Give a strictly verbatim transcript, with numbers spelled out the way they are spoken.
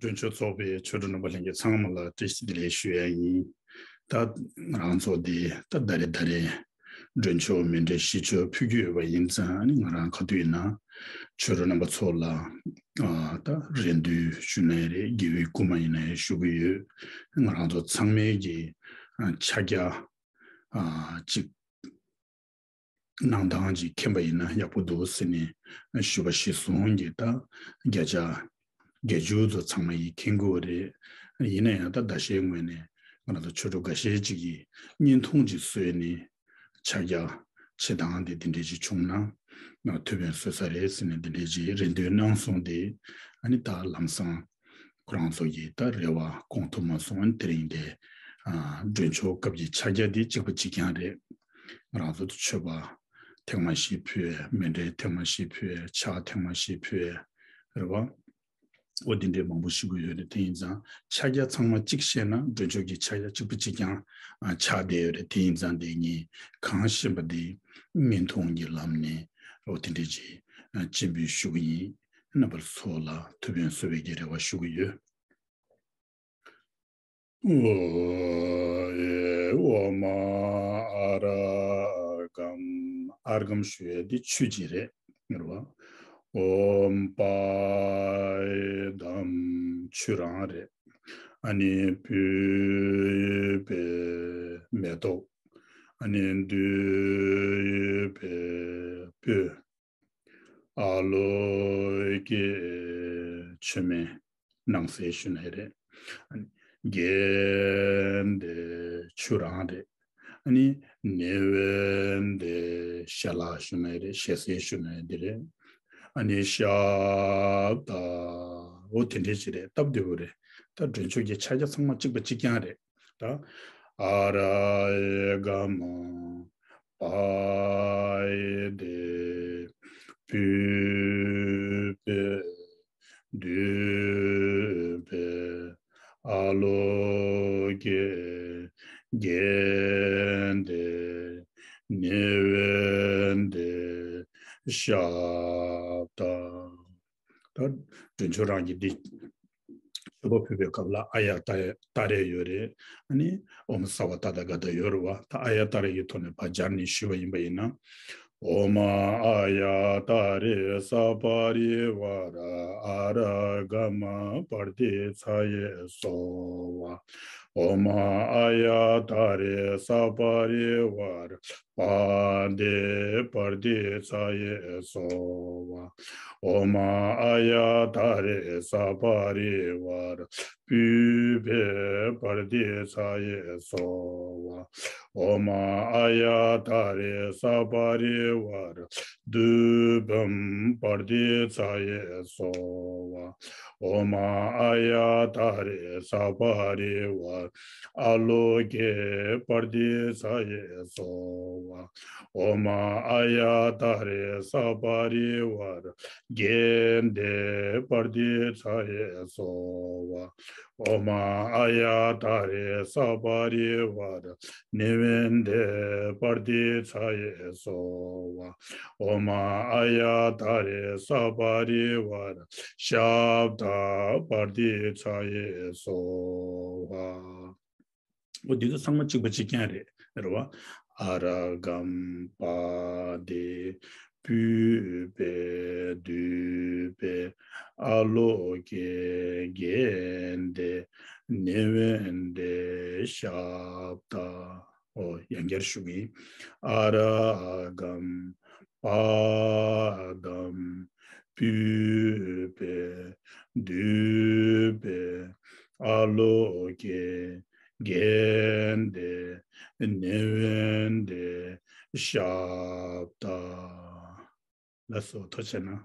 མགྲོན་ཆོས་ཚོགས་པའི་ཆོས་གྲོགས་རྣམ་པ་ལྷན་རྒྱས་ཚང་མ་ལ་བཀྲ་ཤིས་བདེ་ལེགས་ཞུ་ཡ་ཡིན། ད་ང་རང་ཚོ་འདི་ད་ཟླ་རེ་ཟླ་རེ་མགྲོན་ཆོས་མཎྜལ་ཞི་ཆོས་ཕུལ་གྱི་ཡོད་པ་ཡིན་ཙང་ནི་ང་རང་ག་དུས་ཡིན་ན་ཆོས་གྲོགས་རྣམ་པ་ཚོ་ལ་ཨ་ད་རེ་འདུན་ཞུ་ན་ཡང་རེད། དགེ་བའི་སྐུལ་མ་ཡིན་ན་ཡང་ཞུ་གི་ཡོད། ང་རང་ཚོ་ཚང་མའི་གི་ཨ་ཕྱག་རྒྱ་ཨ་གཅིག་གནང་སྟངས་ཅིག་མཁྱེན་པ་ཡིན་ན་ཡག་པོ་འདུག་ཟེར་ནས་ཞུ་བ་གཞིར་བཟུང་གིས་ད་བརྒྱ་ཆ་བརྒྱད་ཅུ་ཙམ་ཚང་མ་ཡིས་མཁྱེན་གྱི་ཡོད་རེད། ཡིན་ན་ཡང་ད་ཟླ་ཤས་སྔོན་ནས་ང་རང་ཚོ་ཆོས་གྲོགས་འགའ་ཤས་ཅིག་གིས་བརྙན་ཐུང་ཅིག་བཟོས་ནས་ཕྱག་རྒྱ་ཆེ་སྟངས་དེ་དེ་འདྲས་ཅིག་བྱུང་ན་ཐུགས་ཕན་གསོས་ས་རེད་ཟེར་ནས་དེ་འདྲས་ཅིག་རེ་འདུན་གནང་སོང་སྟེ། ཨ་ནི་ད་ལམ་སང་ཁོ་རང་ཚོ་གིས་ད་རེ་བ་སྐོང་ཐུབ་མ་སོང་། ཨ་ནི་དེ་རིང་དེ་ཨ་མགྲོན་ཆོས་སྐབས་ཀྱི་ཕྱག་རྒྱ་འདི་གཅིག་པ་གཅིག་རྐྱང་རེད། ང་རང་ཚོ་མཆོད་པ་ཐེངས་མ་བཞི་ཕུལ། མཎྜལ་ཐེངས་མ་བཞི་ཕུལ། ཕྱག་ཐེངས་མ་བཞི་ཕུལ། རེད་བ། འོ་དེ་འདྲའི་མང་པོ་ཞུ་གི་ཡོད་རེད། དེ་ཡིན་ཙང་ཕྱག་རྒྱ་ཚང་མ་གཅིག་བཤད་ན་མགྲོན་ཆོས་ཀྱི་ཕྱག་རྒྱ་གཅིག་པ་གཅིག་རྐྱང་ཨ་ཆགས་བསྡད་ཡོད་རེད། དེ་ཡིན་ཙང་དེ་ངས་གང་ཤེས་པ་དེ་བརྙན་ཐུང་གི་ལམ་ནས་འོ་དེ་འདྲའི་ཅིག་ཨ་སྤྱན་འབུལ་ཞུ་གི་ཡིན། རྣམ་པ་ཚོ་ལ་ཐུགས་ཕན་གསོས་པའི་གི་རེ་བ་ཞུ་གི་ཡོད། ཨོ་མ་ཨ་ར་གམ། ཨརྒྷཾ་ཞུ་ཡས་འདི་ཆུ་ཅིག་རེད། ངེར་བ། ཨོམ་པ་དམ་ཆུ་རང་རེད། ཨ་ནི་པུ་པེ་མེ་ཏོག་ཨ་ནི་དུ་པེ་སྤོས། ཨ་ལོ་ཀེ་མཆོད་མེ་ནང་གསེས་ཞུ་ན་རེད། གན་དེ་ཆུ་རང་རེད། ཨ་ནི་ནེ་ཝན་དེ་ཞལ་ལག་ཞུ་ན་རེད། ཞལ་གསེས་ཞུ་ན་དེ་རེད། ཨ་ནི་ཤབ་ད་འོ་དེ་འདྲས་ཅིག་རེད། སྟབས་བདེ་པོ་རེད། ད་མགྲོན་ཆོས་ཀྱི་ཕྱག་རྒྱ་ཚང་མ་གཅིག་པ་གཅིག་རྐྱང་རེད། ད་ཨ་ར་ཨེ་ག་མ་པ་ཨེ་དེ་པུ་པེ་དུ་པེ་ཨ་ལོ་ཀེ་གན་དེ་ནེ་ཝན་དེ་ཤབ་ད། ད་མགྲོན་ཆོས་རང་གི་འདི་མཆོད་པ་ཕུལ་བའི་སྐབས་ལ་ཨ་ཡ་ཏ་ཏཱ་རེ་ཡོད་རེད། ཨ་ནི་ཨོཾ་སརྦ་ཏ་ཐཱ་ག་ཏ་ཡོད་རེད་བ། ད་ཨ་ཡ་ཏཱ་རེ་གི་ཐོག་ནས་ཕར་སྦྱར་ནས་ཞུས་པ་ཡིན་པ་ཡིན་ན། ཨོཾ་ཨཱ་ཡ་ཏཱ་རེ་ས་པ་རི་ཝཱ་ར་ཨཱ་ར་ག་མ་པར་ཏི་ཚ་ཡེ་སྭཱ་ཧཱ། ཨོཾ་ཨཱ་ཡ་ཏཱ་རེ་ས་པ་རི་ཝཱ་ར་པཱ་དེ་པར་ཏི་ཚ་ཡེ་སྭཱ་ཧཱ། ཨོཾ་ཨཱ་ཡ་ཏཱ་རེ་ས་པ་རི་ཝཱ་ར་པུ་པེ་པར་ཏི་ཚ་ཡེ་སྭཱ་ཧཱ། ཨོཾ་ཨཱ་ཡ་ཏཱ་རེ་ས་པ་རི་ཝཱ་ར་དུ་བྷཾ་པར་ཏི་ཚ་ཡེ་སྭཱ་ཧཱ། ཨོཾ་ཨཱ་ཡ་ཏཱ་རེ་ས་པ་རི་ཝཱ་ར་ཨཱ་ལོ་ཀེ་པར་ཏི་ཚ་ཡེ་སྭཱ་ཧཱ། ཨོཾ་ཨཱ་ཡ་ཏཱ་རེ་ས་པ་རི་ཝཱ་ར་གན་དེ་པར་ཏི་ཚ་ཡེ་སྭཱ་ཧཱ། ཨོཾ་ཨཱ་ཡ་ཏཱ་རེ་ས་པ་རི་ཝཱ་ར་ནེ་ཝན་དེ་པར་ཏི་ཚ་ཡེ་སྭཱ་ཧཱ། ཨོཾ་ཨཱ་ཡ་ཏཱ་རེ་ས་པ་རི་ཝཱ་ར་ཤབ་ད་པར་ཏི་ཚ་ཡེ་སྭཱ་ཧཱ། འོ་འདི་ཚོ་ཚང་མ་གཅིག་པ་གཅིག་རྐྱང་རེད། རེད་བ། ཨ་ར་གམ་པ་དེ་པུ་པེ་དུ་པེ་ཨ་ལོ་ཀེ་གན་དེ་ནེ་ཝན་དེ་ཤབ་ད། འོ་ཡང་བསྐྱར་ཞུ་གི། ཨ་ར་གམ་པ་དམ་པུ་པེ་དུ་པེ་ཨ་ལོ་ཀེ་གན་དེ་ནེ་ཝན་དེ་ཤབ་ད། ལགས་སོ། ཐུགས་རྗེ་གནང་།